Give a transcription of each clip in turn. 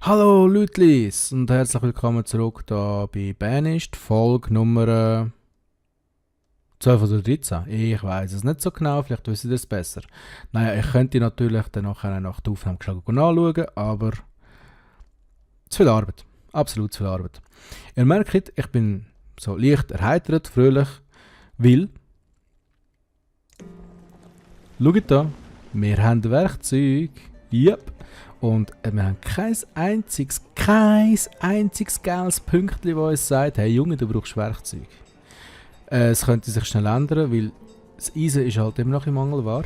Hallo Lütlis und herzlich willkommen zurück da bei Banished, Folge Nummer 12 oder 13. Ich weiß es nicht so genau, vielleicht wisst ihr es besser. Naja, ich könnte natürlich dann nachher nach der Aufnahme nachschauen, aber zu viel Arbeit. Absolut zu viel Arbeit. Ihr merkt, ich bin so leicht erheitert, fröhlich, weil, schaut da, wir haben Werkzeug. Yep. Und wir haben kein einziges geiles Pünktchen, das uns sagt, hey Junge, du brauchst Werkzeug. Es könnte sich schnell ändern, weil das Eisen ist halt immer noch im Mangelware.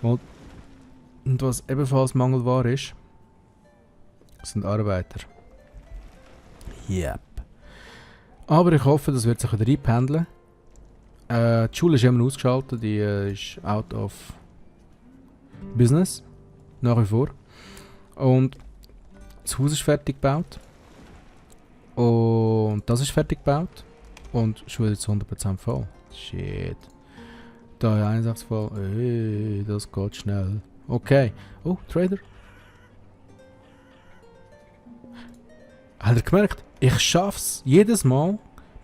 Und was ebenfalls Mangelware ist, sind Arbeiter. Yep. Aber ich hoffe, das wird sich wieder einpendeln. Die Schule ist immer ausgeschaltet, die ist out of business. Nach wie vor. Und das Haus ist fertig gebaut. Und das ist fertig gebaut. Und schon wieder zu 100% voll. Shit. Da ist Einsatzfall. Das geht schnell. Okay. Oh, Trader. Habt ihr gemerkt? Ich schaff's jedes Mal,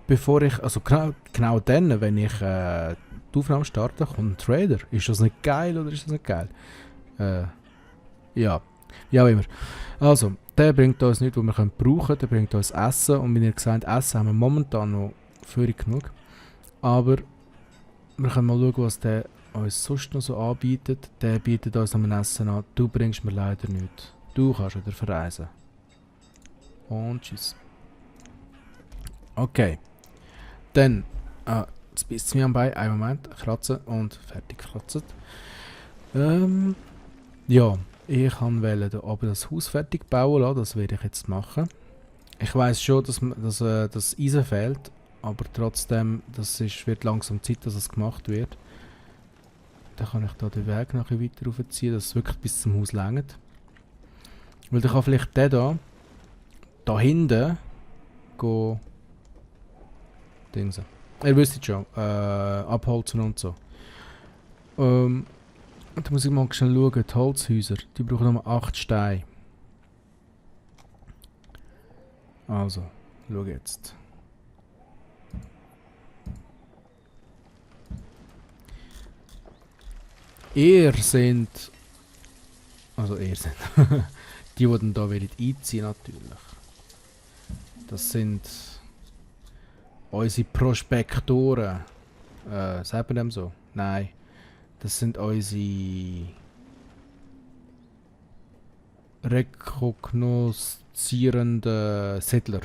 bevor ich. Also genau dann, wenn ich die Aufnahme starte, kommt ein Trader. Ist das nicht geil oder ist das nicht geil? Ja, wie auch immer. Also, der bringt uns nichts, was wir brauchen können. Der bringt uns Essen. Und wie ihr gesagt habt, Essen haben wir momentan noch völlig genug. Aber wir können mal schauen, was der uns sonst noch so anbietet. Der bietet uns noch ein Essen an. Du bringst mir leider nichts. Du kannst wieder verreisen. Und tschüss. Okay. Dann, jetzt bist du mir am Bein. Einen Moment, kratzen und fertig kratzen. Ja. Ich wollte da oben das Haus fertig bauen lassen, das werde ich jetzt machen. Ich weiß schon, dass das Eisen fehlt, aber trotzdem, wird langsam Zeit, dass es gemacht wird. Dann kann ich da den Weg nachher weiter raufziehen, dass es wirklich bis zum Haus reicht. Weil dann kann vielleicht der da hinten, go Dingsen. Ihr wisst schon, abholzen und so. Und da muss ich mal schnell schauen, die Holzhäuser, die brauchen nur 8 Steine. Also, schau jetzt. Ihr sind... Also ihr sind... die dann da werden einziehen natürlich. Das sind... unsere Prospektoren. Sagt man dem so? Nein. Das sind unsere rekognoszierenden Siedler.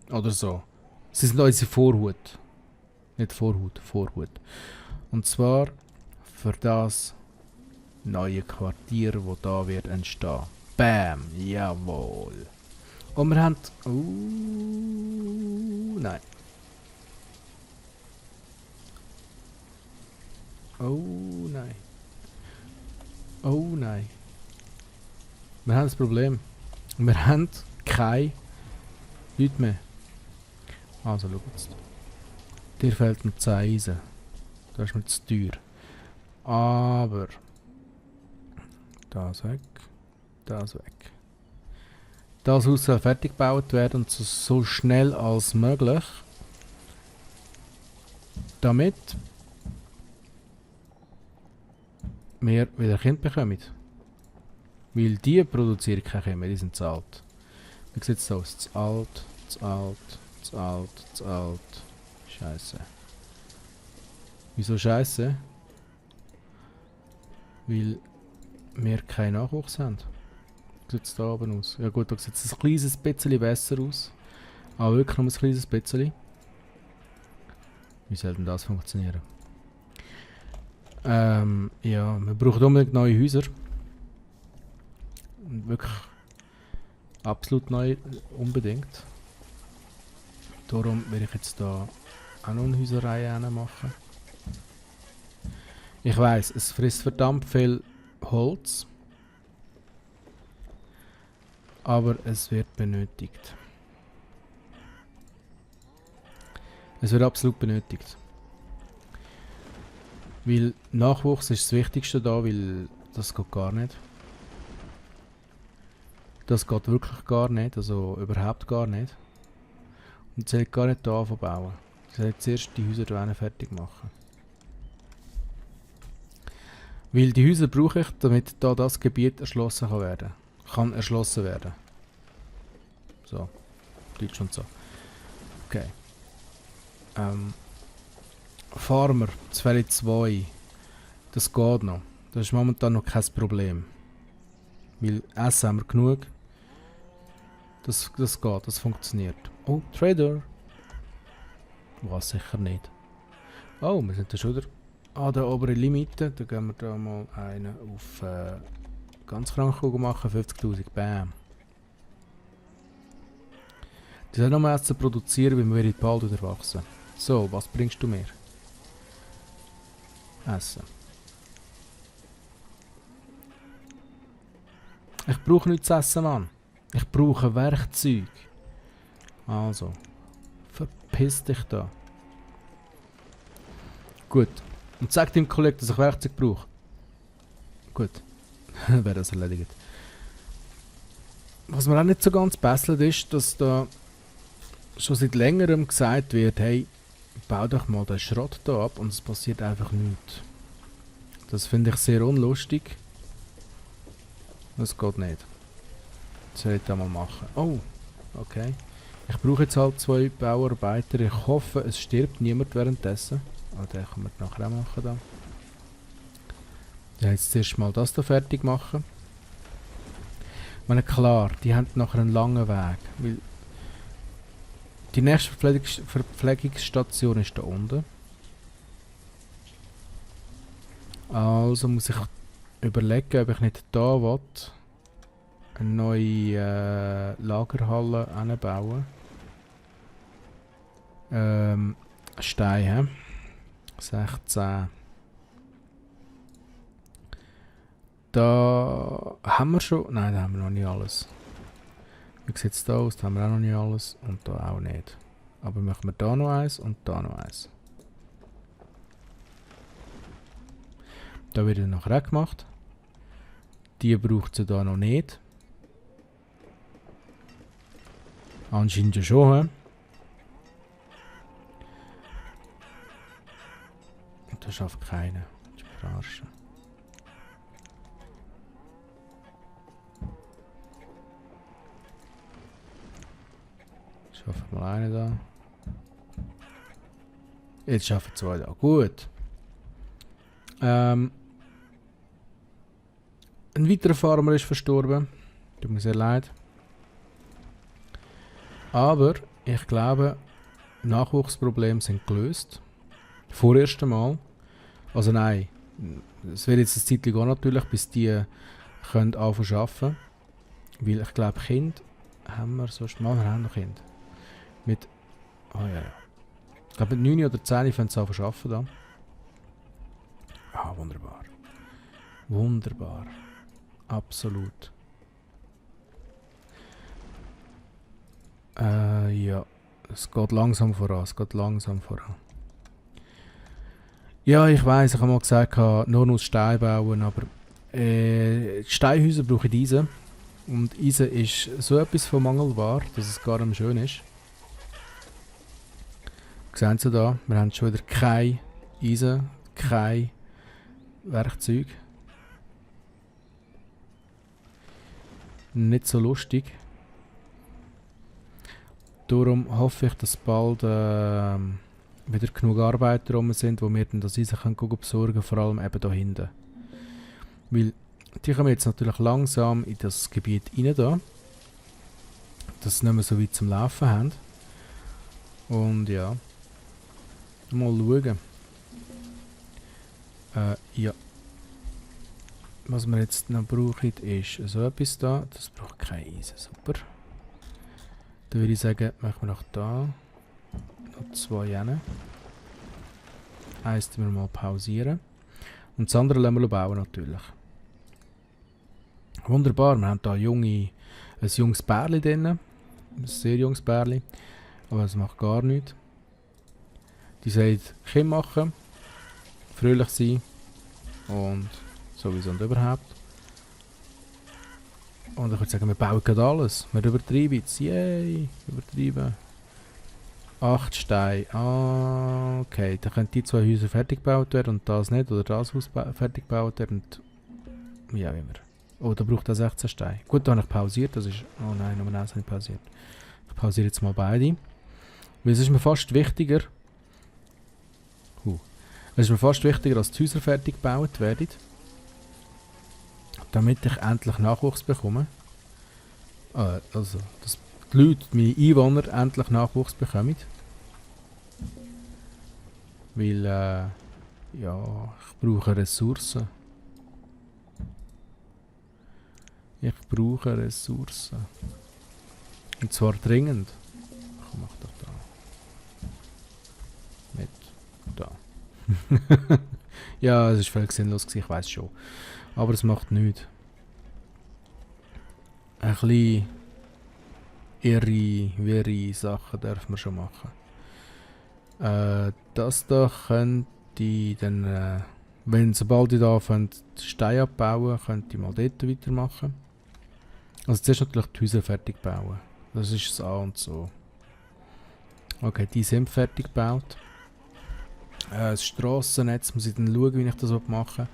Oder so. Sie sind unsere Vorhut. Nicht Vorhut, Vorhut. Und zwar für das neue Quartier, das da wird entstehen. Bam! Jawohl! Und wir haben... nein. Oh nein. Oh nein. Wir haben das Problem. Wir haben keine Leute mehr. Also schau jetzt. Dir fehlt noch 10 Eisen. Das ist mir zu teuer. Aber... das weg. Das weg. Das Haus soll fertig gebaut werden und so schnell als möglich. Damit... wir wieder Kind bekommen. Weil die produzieren keine Kinder, die sind zu alt. Wie sieht es aus? Zu alt, zu alt, zu alt, zu alt. Scheiße. Wieso scheiße? Weil wir keinen Nachwuchs haben. Wie sieht es da oben aus? Ja gut, da sieht es ein kleines bisschen besser aus. Aber wirklich nur ein kleines bisschen. Wie soll denn das funktionieren? Ja, wir brauchen unbedingt neue Häuser. Wirklich absolut neu, unbedingt. Darum werde ich jetzt da auch noch eine Häuserreihe machen. Ich weiß, es frisst verdammt viel Holz. Aber es wird benötigt. Es wird absolut benötigt. Weil Nachwuchs ist das Wichtigste da, weil das geht gar nicht. Das geht wirklich gar nicht, also überhaupt gar nicht. Und sie hat gar nicht hier anfangen bauen. Sie hat zuerst die Häuser hier fertig machen. Weil die Häuser brauche ich, damit da das Gebiet erschlossen kann werden. Kann erschlossen werden. So. Deutsch und so. Okay. Farmer, das Fälle 2. Das geht noch. Das ist momentan noch kein Problem. Weil Essen haben wir genug. Das geht, das funktioniert. Oh, Trader. Was sicher nicht. Oh, wir sind da schon wieder an der oberen Limite. Da gehen wir da mal einen auf ganz krank machen. 50.000. Bam. Die sollen noch Essen produzieren, weil wir bald wieder wachsen. So, was bringst du mir? Essen. Ich brauche nichts zu essen, Mann. Ich brauche Werkzeug. Also, verpiss dich da. Gut. Und sag dem Kollegen, dass ich Werkzeug brauche. Gut. Wäre das erledigt. Was mir auch nicht so ganz besselt ist, dass da schon seit längerem gesagt wird, hey, bau doch mal den Schrott da ab und es passiert einfach nichts. Das finde ich sehr unlustig. Das geht nicht. Das soll ich da mal machen. Oh, okay. Ich brauche jetzt halt 2 Bauarbeiter. Ich hoffe, es stirbt niemand währenddessen. Oh, den können wir nachher auch machen da. Ja, jetzt zuerst mal das da fertig machen. Ich meine, klar, die haben nachher einen langen Weg. Weil die nächste Verpflegungsstation ist da unten. Also muss ich überlegen, ob ich nicht da will, eine neue Lagerhalle anbauen. Steine. 16. Da haben wir schon. Nein, da haben wir noch nicht alles. Wie sieht es da aus? Da haben wir auch noch nicht alles. Und da auch nicht. Aber machen wir da noch eins und da noch eins. Da wird nachher auch gemacht. Die braucht sie da noch nicht. Anscheinend ja schon. Und da schafft keiner. Das ist verarschen. Schaffen wir mal einen da. Jetzt schaffen wir 2 da. Gut. Ein weiterer Farmer ist verstorben. Tut mir sehr leid. Aber ich glaube, Nachwuchsprobleme sind gelöst. Vorerst einmal. Also nein. Es wird jetzt eine Zeit gehen natürlich, bis die können anfangen zu arbeiten. Weil ich glaube, Kinder haben wir sonst mal. Wir haben noch Kinder. Mit. Oh ja, ja. Ich glaube, mit 9 oder 10 können sie anfangen zu arbeiten da. Ah, wunderbar. Wunderbar. Absolut. Ja. Es geht langsam voran. Es geht langsam voran. Ja, ich weiss, ich habe mal gesagt, nur aus Stein bauen, aber Steinhäuser brauchen Eisen. Und Eisen ist so etwas von Mangelware, dass es gar nicht schön ist. Sehen Sie da, wir haben schon wieder kein Eisen, kein Werkzeug. Nicht so lustig. Darum hoffe ich, dass bald wieder genug Arbeiter rum sind, wo wir dann das Eisen können besorgen, vor allem eben da hinten. Weil die kommen jetzt natürlich langsam in das Gebiet rein da, dass sie nicht mehr so weit zum Laufen haben. Und ja, mal schauen. Ja. Was wir jetzt noch brauchen, ist so etwas da. Das braucht kein Eisen. Super. Dann würde ich sagen, machen wir noch da. Noch 2 hin. Eins wir mal pausieren. Und das andere lassen wir bauen natürlich. Wunderbar, wir haben hier ein junges Bärli drin. Ein sehr junges Bärli. Aber es macht gar nichts. Die sollen Kind machen, fröhlich sein und sowieso und überhaupt. Und ich würde sagen, wir bauen gerade alles. Wir übertreiben jetzt. Yay! Übertreiben. 8 Steine. Ah, okay. Dann können die 2 Häuser fertig gebaut werden und das nicht. Oder das Haus fertig gebaut werden. Und ja, wie immer. Oh, da braucht er 16 Steine. Gut, da habe ich pausiert. Das ist... Oh nein, Nummer 1 habe ich pausiert. Ich pausiere jetzt mal beide. Weil es ist mir fast wichtiger... Es ist mir fast wichtiger, dass die Häuser fertig gebaut werden. Damit ich endlich Nachwuchs bekomme. Also, dass die Leute, meine Einwohner, endlich Nachwuchs bekommen. Weil, ja, ich brauche Ressourcen. Ich brauche Ressourcen. Und zwar dringend. Ich mach doch da. Mit da. Ja, es war völlig sinnlos, ich weiß schon. Aber es macht nichts. Ein bisschen wirre Sachen dürfen wir schon machen. Das da könnte ich dann, sobald ich da Steine abbauen, könnte ich mal dort weitermachen. Also zuerst natürlich die Häuser fertig bauen. Das ist das A und so. Okay, die sind fertig gebaut. Das Strassennetz muss ich dann schauen, wie ich das machen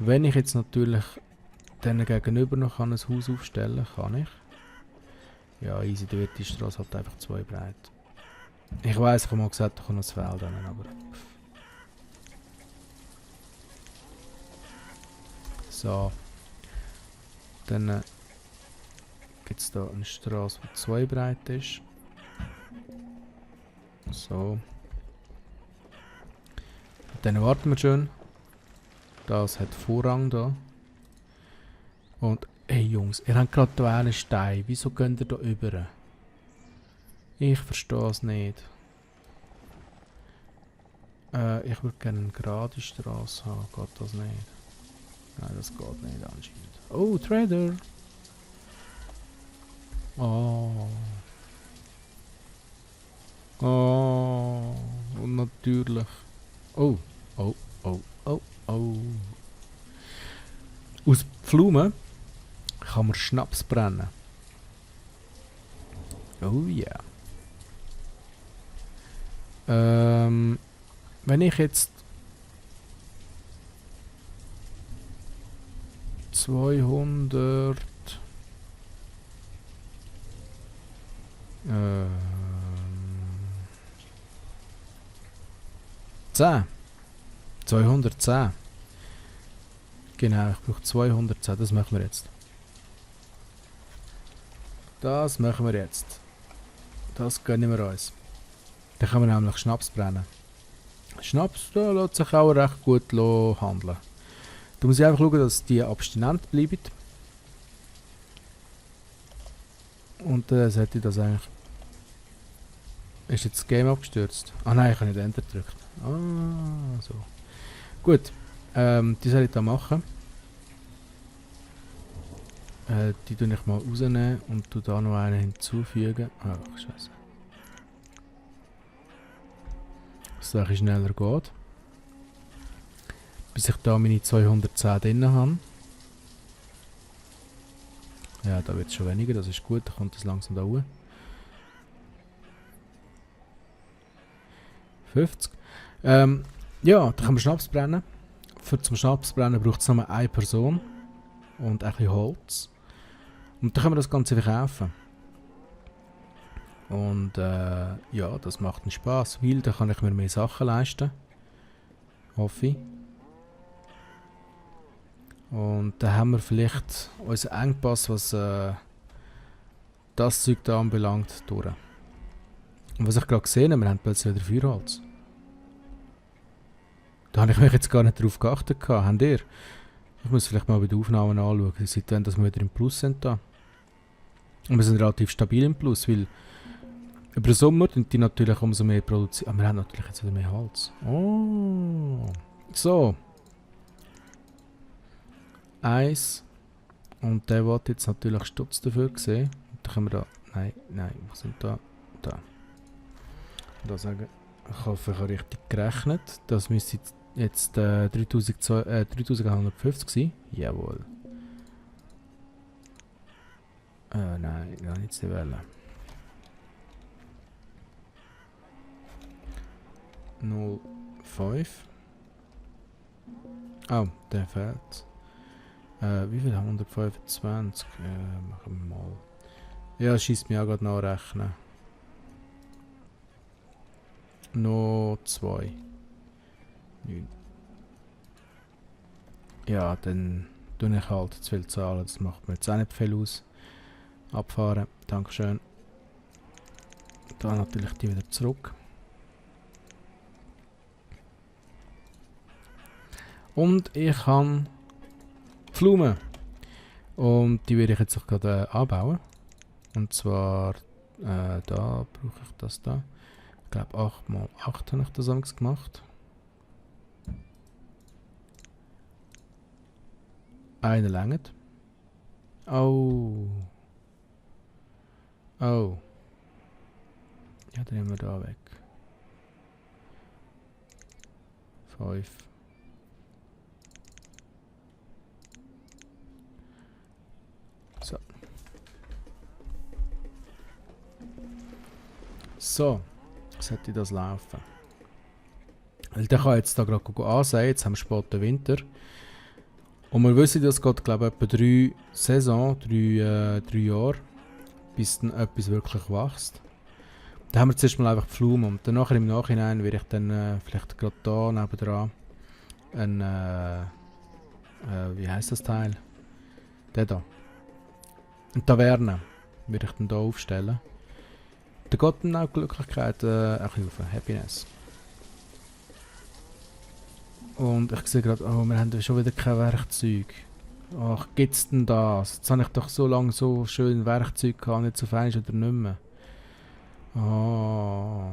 will. Wenn ich jetzt natürlich denen gegenüber noch ein Haus aufstellen kann, ich. Ja, easy, da wird die Straße halt einfach 2 breit. Ich weiss, ich habe mal gesagt, da kommt noch das Feld an, aber... So. Dann gibt es da eine Straße, die 2 breit ist. So. Dann warten wir schon. Das hat Vorrang da. Und, hey Jungs, ihr habt gerade hier einen Stein. Wieso geht ihr da über? Ich verstehe es nicht. Ich würde gerne eine gerade Straße haben. Geht das nicht? Nein, das geht nicht anscheinend. Oh, Trader! Oh. Oh. Und natürlich. Oh. Oh. Oh. Oh. Oh. Aus Pflaumen kann man Schnaps brennen. Oh ja. Wenn ich jetzt 200 10 210. Genau, ich brauche 210, das machen wir jetzt. Das machen wir jetzt. Das gönnen wir uns. Dann können wir nämlich Schnaps brennen. Schnaps, da lässt sich auch recht gut handeln. Da muss ich einfach schauen, dass die abstinent bleiben. Und dann sollte ich das eigentlich... Ist jetzt das Game abgestürzt? Ah nein, ich habe nicht Enter gedrückt. Ah, so. Gut, die soll ich da machen. Die tue ich mal rausnehmen und tue da noch einen hinzufügen. Ah, scheiße. Dass es ein bisschen schneller geht. Bis ich da meine 210 drin habe. Ja, da wird es schon weniger, das ist gut, da kommt es langsam da hoch. 50. Ja, da kann man Schnaps brennen. Zum Schnaps brennen braucht es nur eine Person und ein bisschen Holz. Und dann können wir das Ganze verkaufen. Und ja, das macht einen Spaß, weil da kann ich mir mehr Sachen leisten. Hoffe ich. Und dann haben wir vielleicht unseren Engpass, was das Zeug da anbelangt, durch. Und was ich gerade gesehen habe, wir haben plötzlich wieder Feuerholz. Da habe ich mich jetzt gar nicht drauf geachtet. Habt ihr? Ich muss vielleicht mal bei den Aufnahmen anschauen, seitdem dass wir wieder im Plus sind da. Und wir sind relativ stabil im Plus, weil über den Sommer sind die natürlich umso mehr produzieren. Aber wir haben natürlich jetzt wieder mehr Holz. Oh. So. 1. Und der wird jetzt natürlich Stutz dafür gesehen. Da können wir da... Nein, wo sind da? Da. Da sagen, ich hoffe, ich habe richtig gerechnet. Das müsste jetzt 3150 sein. Jawohl. Nein, gar nicht die Welle. 05. Oh, der fehlt. Wie viel haben wir? 125? Machen wir mal. Ja, schießt mir auch gerade nachrechnen. Noch 2. 9. Ja, dann tue ich halt zu viel zahlen. Das macht mir jetzt auch nicht viel aus. Abfahren. Dankeschön. Dann natürlich die wieder zurück. Und ich habe Pflaumen. Und die werde ich jetzt auch gerade anbauen. Und zwar, da brauche ich das da. Ich glaube 8x8 habe ich das damals gemacht. Eine langt. Oh. Oh. Ja, dann nehmen wir da weg. 5. So. So. Sollte das laufen. Weil der kann jetzt da gerade ansehen, jetzt haben wir späten Winter. Und wir wissen, das geht, glaube ich, etwa 3 Saison, 3 Jahre, bis dann etwas wirklich wächst. Da haben wir zuerst mal einfach die Pflaumen und dann nachher im Nachhinein werde ich dann vielleicht gerade da nebendran ein, wie heisst das Teil? Der da. Eine Taverne werde ich dann da aufstellen. Da geht dann auch Glücklichkeit ein bisschen auf, Happiness. Und ich sehe gerade, oh, wir haben schon wieder kein Werkzeug. Ach, gibt's denn das? Jetzt habe ich doch so lange so schön Werkzeug gehabt, nicht so fein oder nicht mehr. Oh.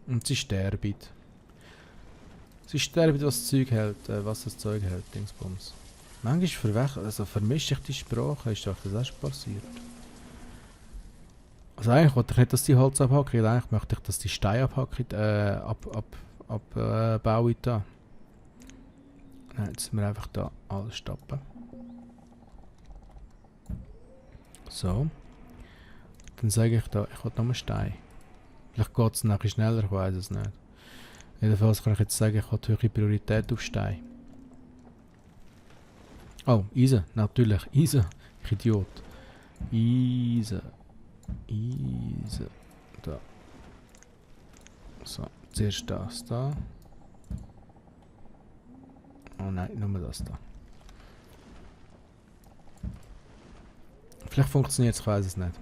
Und sie sterben. Sie sterben, was das Zeug hält, Dingsbums. Manchmal vermische ich die Sprache, ist doch das auch schon passiert. Also eigentlich wollte ich nicht, dass die Holz abhacken, eigentlich möchte ich, dass die Steine abhacken, abbauen da. Nein, jetzt müssen wir einfach da alles stoppen. So. Dann sage ich da, ich will nochmal Stein. Vielleicht geht es nachher schneller, ich weiß es nicht. Jedenfalls kann ich jetzt sagen, ich habe höhere Priorität auf Stein. Oh, Eisen, natürlich, Eisen. Ich Idiot. Eisen. Eisen. Da. So, zuerst das da. Oh nein, nur das da. Vielleicht funktioniert es, ich weiß es nicht.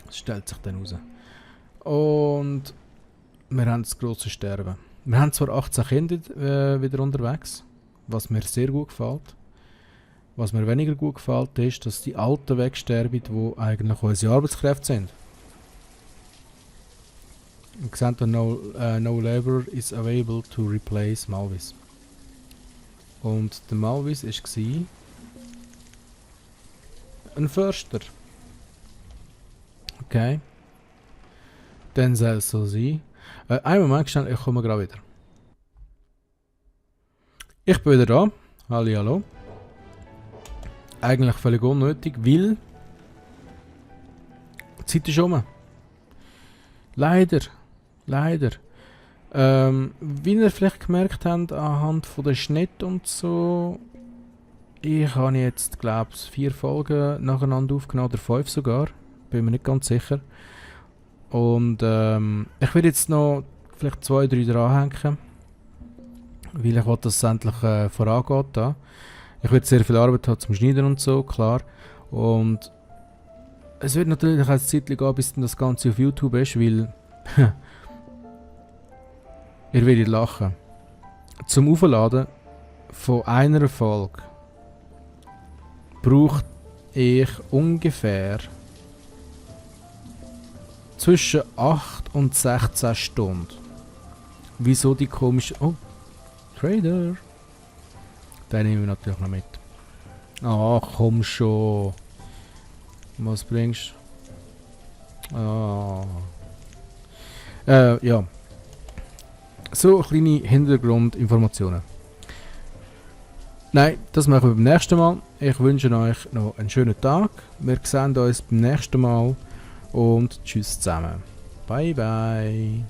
Es stellt sich dann raus. Und wir haben das grosse Sterben. Wir haben zwar 18 Kinder wieder unterwegs, was mir sehr gut gefällt. Was mir weniger gut gefällt, ist, dass die Alten wegsterben, die eigentlich unsere Arbeitskräfte sind. Wir sehen hier, no labor is available to replace Malvis. Und der Malvis war ein Förster. Okay. Dann soll es so sein. Einen Moment schnell, ich komme gerade wieder. Ich bin wieder da. Hallo. Eigentlich völlig unnötig, weil die Zeit ist um. Leider. Wie ihr vielleicht gemerkt habt, anhand von der Schnitt und so, ich habe jetzt, glaube ich, 4 Folgen nacheinander aufgenommen, oder 5 sogar, bin mir nicht ganz sicher. Und ich werde jetzt noch vielleicht 2, 3 dranhängen, weil ich will, dass es endlich vorangeht da. Ich werde sehr viel Arbeit haben zum Schneiden und so, klar. Und es wird natürlich eine Zeit gehen, bis dann das Ganze auf YouTube ist, weil ihr werdet lachen. Zum Aufladen von einer Folge brauche ich ungefähr zwischen 8 und 16 Stunden. Wieso die komische... Oh, Trader. Den nehmen wir natürlich noch mit. Ach, komm schon. Was bringst du? Ja. So kleine Hintergrundinformationen. Nein, das machen wir beim nächsten Mal. Ich wünsche euch noch einen schönen Tag. Wir sehen uns beim nächsten Mal und tschüss zusammen. Bye bye.